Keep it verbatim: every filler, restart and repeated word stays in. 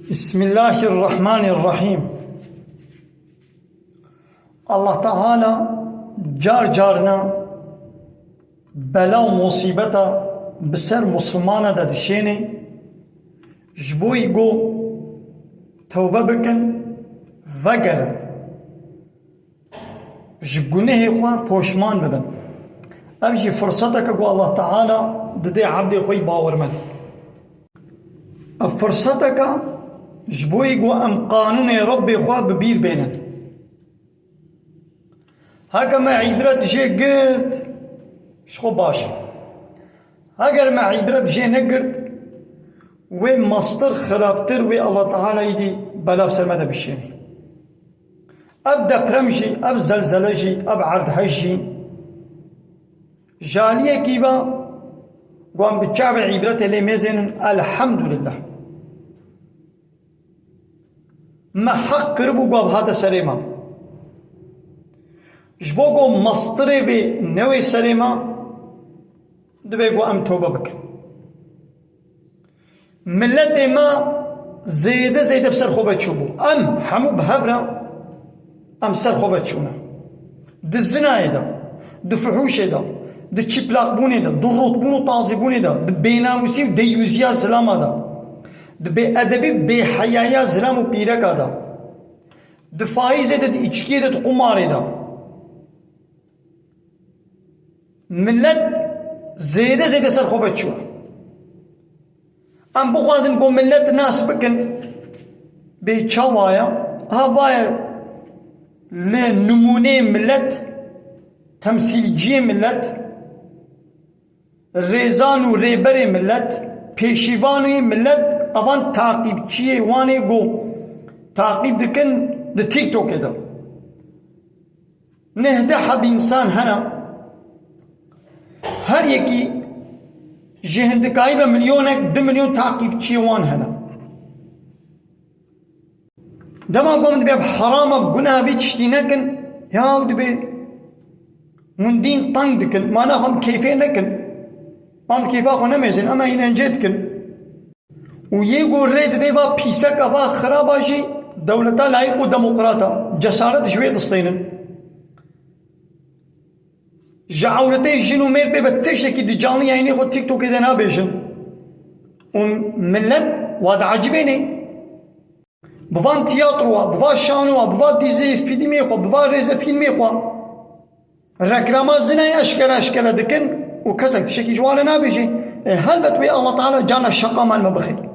Bismillahirrahmanirrahim. Allah Teala car carna bela û musîbeta bi ser Musulmana de dişênê, ji bo ku tewbe bikin, vegerin. Ji gunehê xwe poşman bibin. Ev jî firseteke ku Allah Teala didê ebdê xwe yî bawermend. Ev firseteke ji bo yî ku em qanûnê Rebbê xwe bi bîr bênin. Heke me îbret jê girt, ji xwe baş e. Heger me îbret jê negirt, wê mestir xirabtir wê Allah Teala yî dî bela bi ser me de bişênî. Ev deprem jî, ev zelzele jî, ev erdhej jî, ji aliyekî ve ku em bi çavê îbretê lê mêzênin, elhamdulillah. Me heq kiribû ku ev hate serê me. Ji bo ku mestirê vê newê serê me, divê ku em tobe bikin. Miletê me zêde zêde bi ser xwe ve çûbû. Em hemû bi hev re em ser xwe ve çûne. Di zinayê de, di fihûşê de, di çîplaqbûnê de, di rûtbûn û tazîbûnê de, di bênamûsî û deyûziya zilama de, di bêedebî û bêheyaya zilam û pîreka de, di faîzê de, di îçkiyê de, di qumarê de. Milet zêde zêde ser xwe ve çû. Em bixwazin ku milet nas bikin, bê çawa ye? Ha, va ye lê nimûneyê milet, temsîlciyê milet, rêzan û rêberê milet, pêşîvanê milet, evan taqîbçiyê wan ê ku taqîb dikin di TikTokê de. Nehdeh heb însan hene. Her yekî ji hindikayî ve milyonek, du milyon taqîbçiyê wan hene. Dema ku em dibê bi herama, bi guneha vî tiştî nekin, ya ew dibê hûn dîn teng dikin, mana xwe em keyfê nekin. Em keyfa xwe nemêzin, em eğlence dikin. Û yê ku rê didê va pîseka, va xiraba jî dewleta layîk û demokrata, cesaret ji wê distênin. Ji ewretê jin û mêr pê ve tiştekî di canlı yayînê xwe TikTokê de nabêjin. Û milet wa diecibênê. Bi van tiyatrowa, bi va şanowa, bi va dîzeyê fîlmê xwe, bi va rêzefîlmê xwe reklama zinayê eşkere eşkere dikin û kesek tiştekî ji wan re nabêjê. E, helbet wê Allah Teala cana şeqa me bixê.